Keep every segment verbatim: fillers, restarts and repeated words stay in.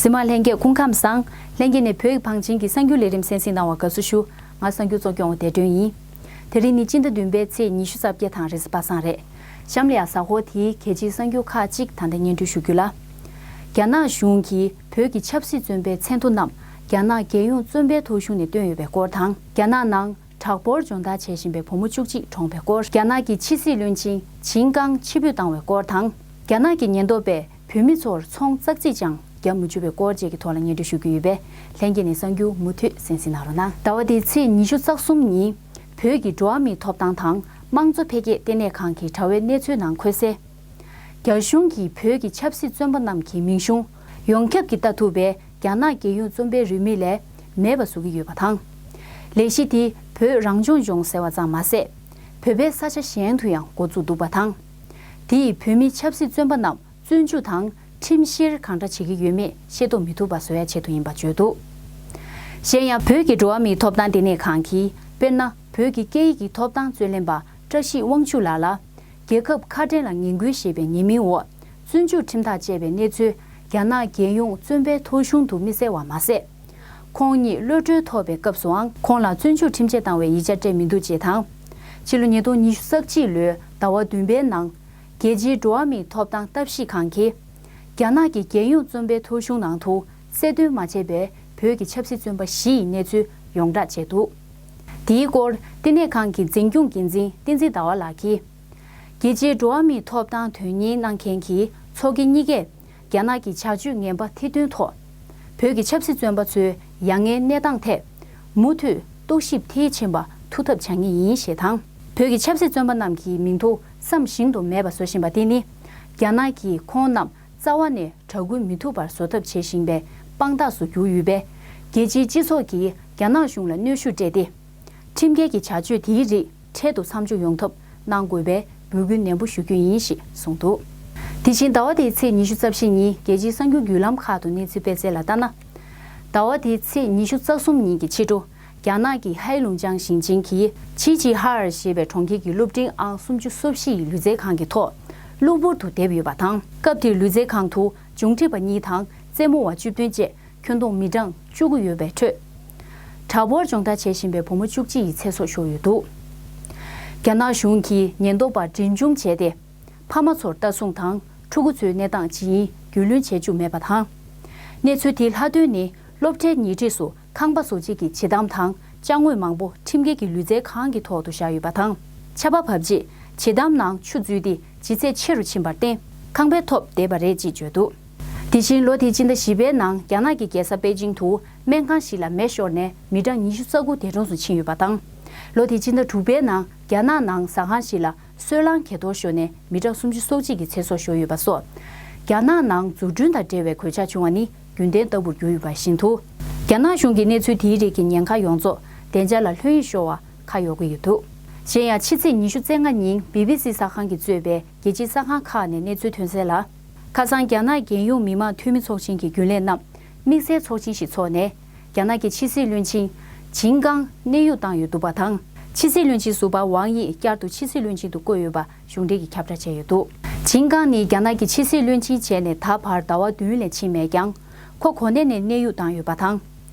མི་མང་ལྷན་རྒྱས་སྐུ་ཁམས་བཟང་། ལྷན་རྒྱས་ནས་བོད་ཀྱི་བང་ཆེན་གྱི་གསར་འགྱུར་ལས་རིམ་གསན་གཟིགས་གནང་བར་དགའ་བསུ་ཞུ། ང་གསར་འགྱུར་གཙོ་སྐྱོང་བ་བདེ་སྒྲོན་ཡིན། དེ་རིང་ནི་སྤྱི་ཟླ་བདུན་པའི་ཚེས་ཉི་ཤུ་རྩ་བརྒྱད་དང་རེས་གཟའ་པ་སངས་རེད། གཤམ་ལ་ཡང་གཟའ་འཁོར་དེའི་གལ་ཆེའི་གསར་འགྱུར་ཁག་ཅིག་ད་ལྟ་སྙན་སྒྲོན་ཞུ་རྒྱུ་ལ། རྒྱ་ནག་གཞུང་གིས་བོད་ཀྱི་ཆབ་སྲིད་བཙོན་པའི་མཚན་ཐོ་རྣམས་རྒྱ་ནག་རྒྱལ་ཡོངས་བཙོན་པའི་ཐོ་གཞུང་ནས་བཏོན་ཡོད་པའི་སྐོར་དང་། རྒྱ་ནག་ནང་དྲག་པོར་སྦྱོང་བརྡར་བྱེད་བཞིན་པའི་བུ་མོ་བཅུ་གཅིག་གྲོངས་པའི་སྐོར། རྒྱ་ནག་གི་ཕྱི་སྲིད་བློན་ཆེན་ཆིན་ཀང་ཕྱིར་འབུད་བཏང་བའི་སྐོར་དང་། རྒྱ་ནག་གི་ཉེན་རྟོག་པས་བོད་མི་ཚོར་ཚོང་ཙག་ཙིག་ཀྱང་བརྒྱབ་མི་བཅུག་པའི་སྐོར་བཅས་ཀྱི་ཐོག་ལ་སྙན་སྒྲོན་ཞུ་རྒྱུ་ཡོད་པས། ལྷན་རྒྱས་ནས་གསར་འགྱུར་མུ་མཐུད་གསན་གཟིགས་གནང་རོགས་གནང་། ཟླ་བ་འདིའི་ཚེས་ཉི་ཤུ་རྩ་གསུམ་ཉིན། བོད་ཀྱི་འགྲོ་བ་མིའི་ཐོབ་ཐང་དང་དམངས་གཙོ་འཕེལ་རྒྱས་ལྟེ་གནས་ཁང་གི་དྲ་བའི་གནས་ཚུལ་ནང་འཁོད་གསལ། རྒྱ་གཞུང་གིས་བོད་ཀྱི་ཆབ་སྲིད་བཙོན་པ་རྣམས་ཀྱི་མིང་གཞུང་ཡོངས་ཁྱབ་ཀྱིས་ལྟ་ཐུབ་པའི་རྒྱ་ནག་རྒྱལ་ཡོངས་བཙོན་པའི་རིས་མེད་ལས་མེད་པ་བཟོ་གི་ཡོད་པ་དང་། ལས་གཞི་དེ་བོད་རང་སྐྱོང་ལྗོངས་ཟེར་བ་ཙམ་མ་ཟད། བོད་པའི་ས་ཆ་གཞན་དུ་ཡང་འགོ་བཙུགས་འདུག་པ་དང་། དེས་བོད་མི་ཆབ་སྲིད་བཙོན་པ་རྣམས་བཙོན་འཇུག་དང་ཁྲིམས་བཤེར་གང་འདྲ་བྱེད་ཀྱི་ཡོད་མེད་ཤེས་རྟོགས་མི་ཐུབ་པ་བཟོ་ཡ་ཆེད་དུ་ཡིན་པ་བརྗོད་འདུག། གཞན་ཡང་བོད་ཀྱི་འགྲོ་བ་མིའི་ཐོབ་ཐང་ལྟེ་གནས་ཁང་གིས། དཔེར་ན། བོད་ཀྱི་སྐད་ཡིག་གི་ཐོབ་ཐང་རྩོད་ལེན་པ་བཀྲ་ཤིས་དབང་ཕྱུག་ལགས་ལ། རྒྱལ་ཁབ་ཁ་བྲལ་ལ་ངན་སྐུལ་ཞེས་པའི་ཉེས་མིང་འོག་བཙོན་འཇུག་ཁྲིམས་ཐག་བཅད་པའི་གནས་ཚུལ་རྒྱ་ནག་རྒྱལ་ཡོངས་བཙོན་པའི་ཐོ་གཞུང་དུ་མི་གསལ་བ་མ་ཟད། ཁོང་ཉིད་གློད་གྲོལ་ཐོབ་པའི་སྐབས་སུའང་ཁོང་ལ་བཙོན་འཇུག་ཁྲིམས་ཆད་བཏང་བའི་ཡིག་ཆ་སྤྲད་མི་འདུག་ཅེས་དང་། ཕྱི་ལོ་ཉིས་སྟོང་ཉི་ཤུ་རྩ་གཅིག་ལོའི་ཟླ་བ་བདུན་པའི་ནང་། རྒྱལ་སྤྱིའི་འགྲོ་བ་མིའི་ཐོབ་ཐང་ལྟ་ཞིབ་ཁང་གིས། རྒྱ་ནག་གི་རྒྱལ་ཡོངས་བཙོན་པའི་ཐོ་གཞུང་ནང་དུ་གསལ་སྟོན་མ་བྱས་པའི་བོད་ཀྱི་ཆབ་སྲིད་བཙོན་པ་བཞི་ཡི་གནས་ཚུལ་ཡོངས་བསྒྲགས་བྱས་འདུག། དེའི་སྐོར་ལྟེ་གནས་ཁང་གི་འཛིན་སྐྱོང་འགན་འཛིན་བསྟན་འཛིན་ཟླ་བ་ལགས་ཀྱིས། རྒྱལ་སྤྱིའི་འགྲོ་བ་མིའི་ཐོབ་ཐང་དོན་གཉེར་གནང་མཁན་གྱི་ཚོགས་སྒེར་གཉིས་ཀས། རྒྱ་ནག་གི་བྱ་སྤྱོད་ངན་པ་དེ་དོན་ཐོག། བོད་ཀྱི་ཆབ་སྲིད་བཙོན་པ་ཚོའི་ཡ་ངའི་གནས་སྟངས་ཐད། མུ་མཐུད་རྟོག་ཞིབ་མཐིལ་ཕྱིན་པ་ཐུབ་ཐབས་བྱ་ངེས་ཡིན་ཞེས་དང་། བོད་ཀྱི་ཆབ་སྲིད་བཙོན་པ་རྣམས་ཀྱི་མིང་ཐོ་བསམ་བཞིན་དུ་མེད་པ་བཟོ་བཞིན་པ་དེ་ནི། རྒྱ་ནག་གིས་ཁོང་རྣམས་རྩ་བ་ནས་དྲག་རྒོལ་མི་ཐུབ་པར་བཟོ་ཐབས་བྱེད་བཞིན་པའི་དཔང་རྟགས་སུ་གྱུར་ཡོད་པས། རྒྱལ་སྤྱིའི་སྤྱི་ཚོགས་ཀྱིས་རྒྱ་ནག་གཞུང་ལ་གནོན་ཤུགས་སྤྲད་དེ། ཁྲིམས་འགལ་གྱི་བྱ་སྤྱོད་དེའི་རིགས་འཕྲལ་དུ་མཚམས་འཇོག་ཡོང་ཐབས་གནང་དགོས་པའི་འབོད་སྐུལ་ནན་པོ་ཞུ་རྒྱུ་ཡིན་ཞེས་གསུངས་འདུག། དེ་བཞིན་ཟླ་བ་འདིའི་ཚེས་ཉི་ཤུ་རྩ་བཞི་ཉིན་རྒྱལ་སྤྱིའི་གསར་འགྱུར་བརྒྱུད་ལམ་ཁག་ཏུ་གནས་ཚུལ་སྤེལ་གསལ་ལ་ལྟ་ན། ཟླ་བ་འདིའི་ཚེས་ཉི་ཤུ་རྩ་གསུམ་ཉིན་གྱི་ཕྱི་དྲོ། རྒྱ་ནག་གི་ཧའེ་ལུང་ཅང་ཞིང་ཆེན་གྱི་ཆི་ཅི་ཧར་ཞེས་པའི་གྲོང་ཁྱེར་གྱི་སློབ་འབྲིང་ཨང་སུམ་ཅུ་སོ་བཞི་ཡི་ལུས་རྩལ་ཁང་གི་ཐོག་གློ་བུར་དུ་འདེབས་ཡོད་པ་དང་། སྐབས་དེར་ལུས་རྩལ་ཁང་དུ་སྦྱོང་ཁྲིད་པ་གཉིས་དང་རྩེད་མོ་བ་བཅུ་བདུན་བཅས་ཁྱོན་བསྡོམས་མི་གྲངས་བཅུ་དགུ་ཡོད་པའི་ཁྲོད། དྲག་པོར་སྦྱོང་བརྡར་བྱེད་བཞིན་པའི་བུ་མོ་བཅུ་གཅིག་ཡི་ཚེ་སྲོག་ཤོར་ཡོད་འདུག། རྒྱ་ནག་གཞུང་གིས་ཉེན་རྟོག་པར་འདྲེན་འཇོམས་བྱས་ཏེ། ཕ་མ་ཚོར་ལྟ་སྲུང་དང་ཕྲུ་གུ་ཚོའི་གནས་སྟངས་ཇི་ཡིན་རྒྱུས་ལོན་བྱེད་བཅུག་མེད་པ་དང་། གནས་ཚུལ་དེའི་ལྷག་དོན་ནི་སློབ་གྲྭའི་ཉེ་འཁྲིས་སུ་ཁང་པ་བཟོ་བྱེད་ཀྱི་བྱེ་ཐམ་དང་ཅ་དངོས་མང་པོ་ཁྲིམས་འགལ་གྱི་ལུས་རྩལ་ཁང་གི་ཐོག་ཏུ་བཞག་ཡོད་པ་དང་། ཆར་པ་བབས་རྗེས་བྱེ་ཐམ་ནང་ཆུ་འཛུལ་ཏེ་ལྗིད་ཚད་ཆེ་རུ་ཕྱིན་པར་བརྟེན་ཁང་པའི་ཐོག་བསྡད་པ་རེད་ཅེས་བརྗོད་འདུག། དེ་བཞིན་ལོ་དེའི་སྤྱི་ཟླ་བཞི་པའི་ནང་རྒྱ་ནག་གི་རྒྱལ་ས་པེ་ཅིང་དུ་སྨན་ཁང་ཞིག་ལ་མེ་ཤོར་ནས་མི་གྲངས་ཉི་ཤུ་རྩ་དགུ་འདས་གྲོངས་སུ་ཕྱིན་ཡོད་པ་དང་། ལོ་དེའི་སྤྱི་ཟླ་དྲུག་པའི་ནང་རྒྱ་ནག་ནང་ཟ་ཁང་ཞིག་ལ་སོལ་རླངས་གས་གཏོར་ཤོར་ནས་མི་གྲངས་སུམ་ཅུ་སོ་གཅིག་གི་ཚེ་སྲོག་ཤོར་ཡོད་པ་སོགས། རྒྱ་ནག་ནང་འཛུགས་སྐྲུན་དང་འབྲེལ་བའི་གོད་ཆག་བྱུང་བ་ནི་རྒྱུན་ལྡན་ལྟ་བུར་གྱུར་ཡོད་པ་བཞིན་དུ། རྒྱ་ནག་གཞུང་གིས་གནས་ཚུལ་དེའི་རིགས་ཀྱི་ཉེན་ཁ་ཡོངས་རྫོགས་བདེ་འཇགས་ལ་ལྷོད་གཡེང་ཤོར་བ་ཁ་གཡོག་གི་ཡོད་འདུག། གཞན་ཡང་ཕྱི་ཚེས་ཉི་ཤུ་རྩ་ལྔ་ཉིན་བི་བི་སི་གསར་ཁང་གིས་གཙོས་པའི་རྒྱལ་སྤྱིའི་གསར་ཁང་ཁག་ནས་གནས་ཚུལ་ཐོན་གསལ་ལ། ཁ་སང་རྒྱ་ནག་རྒྱལ་ཡོངས་མི་དམངས་འཐུས་མི་ཚོགས་ཆེན་གྱི་རྒྱུན་ལས་རྣམས་དམིགས་བསལ་ཚོགས་ཆེན་ཞིག་འཚོགས་ནས། རྒྱ་ནག་གི་ཕྱི་སྲིད་བློན་ཆེན་ཆིན་ཀང་གནས་དབྱུང་བཏང་ཡོད་འདུག་པ་དང་། ཕྱི་སྲིད་བློན་ཆེན་ཟུར་པ་ཝང་དབྱི་བསྐྱར་དུ་ཕྱི་སྲིད་བློན་ཆེན་དུ་བསྐོས་ཡོད་པ་གཞུང་འབྲེལ་གྱིས་ཁྱབ་བསྒྲགས་བྱས་ཡོད་འདུག། ཆིན་ཀང་ནི་རྒྱ་ནག་གི་ཕྱི་སྲིད་བློན་ཆེན་བྱས་ནས་ད་བར་ཟླ་བ་བདུན་ལས་ཕྱིན་མེད་ཀྱང་། ཁོ་གོ་གནས་ནས་གནས་དབྱུང་བཏང་ཡོད་པ་དང་།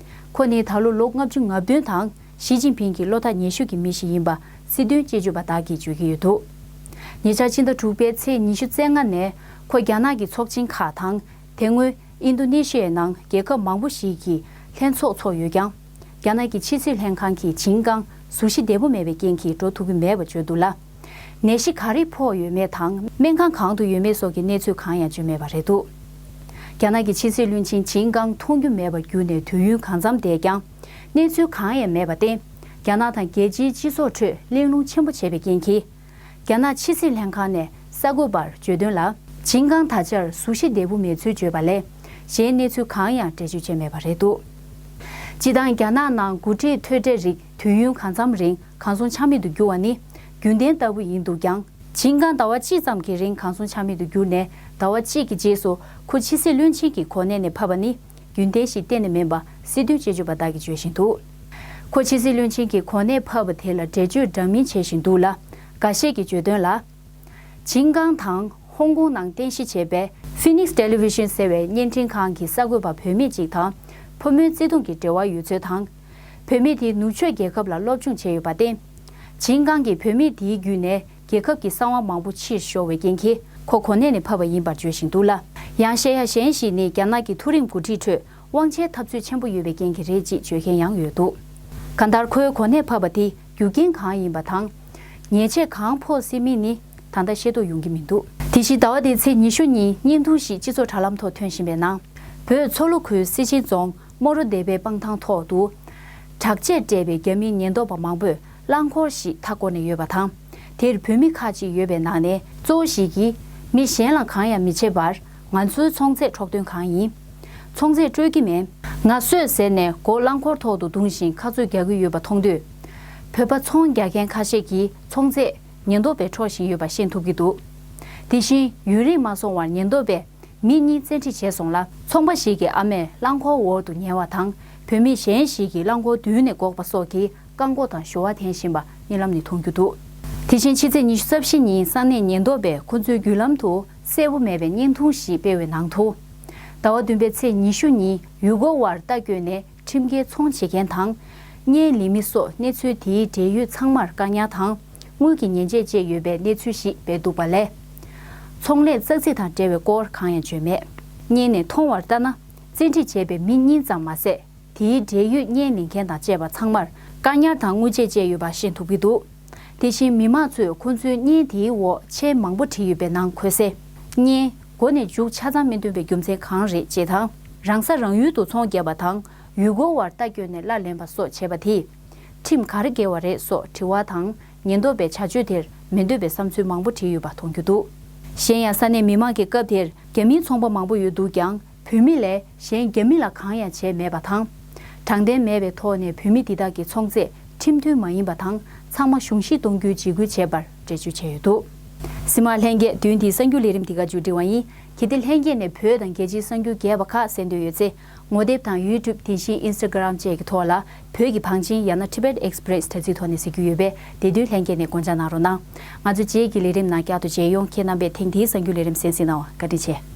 ཁོ་ནི་ད་ལོ་ལོ་ལྔ་བཅུ་ང་བདུན་དང་། ཞི་ཅིན་ཕིང་གི་བློ་ཐག་ཉེ་ཤོས་ཀྱི་མི་ཞིག་ཡིན་པ་སྲིད་དོན་དཔྱད་བརྗོད་པ་དག་གིས་བརྗོད་ཀྱི་ཡོད་འདུག། ཉེ་ཆར་ཕྱི་ཟླ་དྲུག་པའི་ཚེས་ཉི་ཤུ་རྩ་ལྔ་ནས་ཁོ་རྒྱ་ནག་གི་ཚོགས་ཆེན་ཁག་དང་། དེ་སྔོན་ཨིན་རྡོ་ནེ་ཤི་ཡའི་ནང་རྒྱལ་ཁབ་མང་པོ་ཞིག་གི་ལྷན་ཚོགས་འཚོགས་ཡོད་ཀྱང་། རྒྱ་ནག་གི་ཕྱི་སྲིད་ལྷན་ཁང་གིས་ཆིན་ཀང་གཟུགས་གཞི་བདེ་པོ་མེད་པའི་རྐྱེན་གྱིས་འགྲོ་ཐུབ་ཀྱི་མེད་པ་བརྗོད་འདུག་ལ། ནད་གཞི་ག་རེ་ཕོག་ཡོད་མེད་དང་སྨན་ཁང་གང་དུ་ཡོད་མེད་སོགས་ཀྱི་གནས་ཚུལ་གང་ཡང་བརྗོད་མེད་པ་རེད་འདུག། རྒྱ་ནག་གི་ཕྱི་སྲིད་བློན་ཆེན་ཆིན་ཀང་མཐོང་རྒྱུ་མེད་པར་གྱུར་ནས་དུས་ཡུན་གང་འཚམ་འདས་ཀྱང་། གནས་ཚུལ་གང་ཡང་མེད་པར་བརྟེན། རྒྱ་ནག་དང་རྒྱལ་སྤྱིའི་སྤྱི་ཚོགས་ཁྲོད་གླེང་སློང་ཆེན་པོ་བྱས་པའི་རྐྱེན་གྱིས། རྒྱ་ནག་ཕྱི་སྲིད་ལྷན་ཁང་ནས་གསར་འགོད་པར་བརྗོད་དོན་ལ། ཆིན་ཀང་ད་ཆར་གཟུགས་གཞི་བདེ་པོ་མེད་ཚུལ་བརྗོད་པ་ལས། གཞན་གནས་ཚུལ་གང་ཡང་འགྲེལ་བརྗོད་བྱས་མེད་པ་རེད་འདུག། སྤྱིར་བཏང་རྒྱ་ནག་ནང་འགོ་ཁྲིད་ཐོས་གྲས་རིགས་དུས་ཡུན་གང་འཚམ་རིང་གང་སོང་ཆ་མེད་དུ་གྱུར་བ་ནི་རྒྱུན་ལྡན་ལྟ་བུ་ཡིན་འདུག་ཀྱང་། ཆིན་ཀང་ཟླ་བ་གཅིག་ཙམ་གྱི་རིང་གང་སོང་ཆ་མེད་དུ་གྱུར་ནས། ཟླ་བ་གཅིག་གི་རྗེས་སུ་ཁོ་ཕྱི་སྲིད་བློན་ཆེན་གྱི་གོ་གནས་ནས་ཕབ་པ་ནི་རྒྱུན་ལྡན་ཞིག་གཏན་ནས་མིན་པ་སྲིད་དོན་དཔྱད་བརྗོད་པ་དག་གིས་བརྗོད་བཞིན་འདུག། ཁོ་ཕྱི་སྲིད་བློན་ཆེན་གྱི་གོ་གནས་ཕབ་པ་དེ་ལ་འགྲེལ་བརྗོད་འདྲ་མིན་བྱེད་བཞིན་འདུག་ལ། འགའ་ཤས་ཀྱིས་བརྗོད་དོན་ལ། ཆིན་ཀང་དང་ཧོང་ཀོང་ནང་རྟེན་གཞི་བྱས་པའི་ Phoenix Television ཟེར་བའི་བརྙན་འཕྲིན་ཁང་གི་གསར་འགོད་པ་བུད་མེད་ཅིག་དང་ཕོ་མོའི་བརྩེ་དུང་གི་འབྲེལ་བ་ཡོད་ཚུལ་དང་། བུད་མེད་དེ་ནུབ་ཕྱོགས་རྒྱལ་ཁབ་ལ་སློབ་སྦྱོང་བྱས་ཡོད་པར་བརྟེན། ཇིན་ཀང་གིས་བུད་མེད་དེའི་བརྒྱུད་ནས་རྒྱལ་ཁབ་ཀྱི་གསང་བ་མང་པོ་ཕྱིར་ཤོར་བའི་རྐྱེན་གྱིས་ཁོ་གོ་གནས་ནས་ཕབ་པ་ཡིན་པར་བརྗོད་བཞིན་འདུག་ལ། ཡང་བཤད་ཡ་གཞན་ཞིག་ནི་རྒྱ་ནག་གི་མཐོ་རིམ་འགོ་ཁྲིད་ཁྲོད་དབང་ཆའི་འཐབ་རྩོད་ཆེན་པོ་ཡོད་པའི་རྐྱེན་གྱིས་རེད་ཅེས་བརྗོད་མཁན་ཡང་ཡོད་འདུག་གང་ལྟར་ཁོའི་གོ་གནས་ཕབ་པ་དེ་རྒྱུ་རྐྱེན་གང་ཡིན་པ་དང་། ཉེས་ཆད་གང་ཕོག་སྲིད་མིན་ནི་ད་ལྟ་ཤེས་རྟོགས་ཡོང་གི་མི་འདུག་དེ་བཞིན་ཟླ་བ་འདིའི་ཚེས་ཉི་ཤུ་ཉིན་བརྙན་ཐུང་ཞིག་སྤྱི་ཚོགས་དྲ་ལམ་ཐོག་ཐོན་བཞིན་པའི་ནང་། བོད་མཚོ་ལྷོ་ཁུལ་སེ་ཆེན་རྫོང་མོ་རོ་སྡེ་པའི་སྤང་ཐང་ཐོག་ཏུ། དྲག་ཆས་སྤྲས་པའི་རྒྱ་མིའི་ཉེན་རྟོག་པ་མང་པོས་རླངས་འཁོར་ཞིག་མཐའ་བསྐོར་ནས་ཡོད་པ་དང་། དེར་བོད་མི་ཁག་ཅིག་ཡོད་པའི་ནང་ནས་གཙོ་བོ་ཞིག་གིས་མི་གཞན་ལ་གང་ཡང་མི་བྱེད་པར་ང་ཚོའི་ཚོང་རྫས་འཕྲོག་དོན་གང་ཡིན། ཚོང་རྫས་སྤྲོད་ཀྱི་མེད། ང་གསོད་ཟེར་ནས་མགོ་རླངས་འཁོར་ཐོག་ཏུ་བརྡུངས་ཤིང་ཁ་རྩོད་རྒྱག་གི་ཡོད་པ་མཐོང་དུས། བོད་པ་ཚོང་རྒྱག་མཁན་ཁ་ཤས་ཀྱིས་ཚོང་རྫས་ཉེན་རྟོག་པས་འཕྲོག་བཞིན་ཡོད་པ་ཤེས་ཐུབ་ཀྱི་འདུག་དེ་བཞིན་ཡུན་རིང་མ་སོང་བར་ཉེན་རྟོག་པས་མི་གཉིས་བཙན་ཁྲིད་བྱས་སོང་ལ། ཚོང་པ་ཞིག་གི་ཨ་མས་རླངས་འཁོར་འོག་ཏུ་ཉལ་བ་དང་བོད་མི་གཞན་ཞིག་གིས་རླངས་འཁོར་མདུན་ནས་འགོག་པ་སོགས་ཀྱིས་བཀག་འགོག་དང་ཞུ་བ་འཐེན་བཞིན་པ་རྨི་ལམ་ནས་མཐོང་རྒྱུ་འདུག་དེ་བཞིན་ཕྱི་ཚེས་ཉི་ཤུ་རྩ་བཞི་ཉིན་ས་གནས་ཉེན་རྟོག་པས་ཁོ་ཚོའི་བརྒྱུད་ལམ་དུ་གསལ་པོ་མེད་པའི་བརྙན་ཐུང་ཞིག་སྤེལ་བའི་ནང་དུ། ཟླ་བ་བདུན་པའི་ཚེས་ཉི་ཤུ་ཉིན་ཡུལ་སྐོར་བར་རྟ་བསྐྱོན་ནས་ཁྲིམས་འགལ་ཚོང་བྱེད་མཁན་དང་། བརྙན་ལེན་མི་སོགས་གནས་ཚུལ་དེའི་འབྲེལ་ཡོད་ཚང་མར་བཀག་ཉར་དང་། དངུལ་གྱི་ཉེས་ཆད་བཅས་ཡོད་པའི་གནས་ཚུལ་ཞིག་སྤེལ་འདུག་པ་ལས། ཚོང་ལས་ཙག་ཙིག་དང་འབྲེལ་བའི་སྐོར་གང་ཡང་བརྗོད་མེད། བརྙན་ནས་མཐོང་བར་ལྟར་ན། བཙན་ཁྲིད་བྱས་པའི་མི་གཉིས་ཙམ་མ་ཟད། དེའི་འབྲེལ་ཡོད་བརྙན་ལེན་མཁན་དང་བཅས་པ་ཚང་མར་བཀག་ཉར་དང་དངུལ་ཆད་བཅས་ཡོད་པ་ཤེས་ཐུབ་ཀྱི་འདུག་དེ་བཞིན་མི་མང་ཚོས་ཁོ་ཚོའི་བརྙན་དེའི་འོག་མཆན་མང་པོ་བྲིས་ཡོད་པའི་ནང་འཁོད་གསལ། བརྙན་མགོ་ནས་མཇུག་ཆ་ཚང་མི་འདོན་པའི་རྒྱུ་མཚན་གང་རེད་ཅེས་དང་། རང་ས་རང་ཡུལ་དུ་ཚོང་བརྒྱབ་པ་དང་ཡུལ་སྐོར་བར་རྟ་བསྐྱོན་ནས་གླ་ལེན་པ་སོགས་བྱས་པ་དེས། ཁྲིམས་ག་རེ་འགལ་བ་རེད་སོགས་དྲི་བ་དང་། ཉེན་རྟོག་པའི་བྱ་སྤྱོད་དེར་མི་འདོད་པའི་བསམ་ཚུལ་མང་པོ་བྲིས་ཡོད་པ་མཐོང་རྒྱུ་འདུག་གཞན་ཡང་ས་གནས་མི་མང་གིས་སྐབས་དེར་རྒྱ་མིའི་ཚོང་པ་མང་པོ་ཡོད་འདུག་ཀྱང་བོད་མི་ལས་གཞན་རྒྱ་མི་ལ་གང་ཡང་བྱས་མེད་པ་དང་། དྲང་བདེན་མེད་པའི་ཐོག་ནས་བོད་མི་འདི་དག་གི་ཚོང་རྫས་ཁྲིམས་མཐུན་མ་ཡིན་པ་དང་ཚང་མ་གཞུང་བཞེས་གཏོང་རྒྱུའི་འཇིགས་སྐུལ་བྱས་པར་འགྲེལ་བརྗོད་བྱས་ཡོད་འདུག་གཟིགས་མོ་ལྷན་རྒྱས། བདུན་འདིའི་གསར་འགྱུར་ལས་རིམ་འདི་ག་མཇུག་སྒྲིལ་བ་ཡིན། གལ་ཏེ་ལྷན་རྒྱས་ནས་བོད་དང་རྒྱལ་སྤྱིའི་གསར་འགྱུར་རྒྱས་པ་ཁག་གསན་འདོད་ཡོད་ཚེ། ངོ་དེབ་དང་ཡུ་ཊུབ་དེ་བཞིན་ཨིན་སི་ཊ་གྷི་རམ་བཅས་ཀྱི་ཐོག་ལ་བོད་ཀྱི་བང་ཆེན་ཡང་ན་Tibet Express དྲ་ཚིགས་ཐོག་ནས་གཟིགས་རྒྱུ་ཡོད་པས་དེ་དུས་ལྷན་རྒྱས་ནས་བགོ་བཤའ་གནང་རོགས་གནང་། ང་ཚོ་རྗེས་ཀྱི་ལས་རིམ་ནང་བསྐྱར་དུ་མཇལ་ཡོང་། ཁྱེད་རྣམ་པས་ཐེངས་འདིའི་གསར་འགྱུར་ལས་རིམ་གསན་གཟིགས་གནང་བར་བཀའ་དྲིན་ཆེ།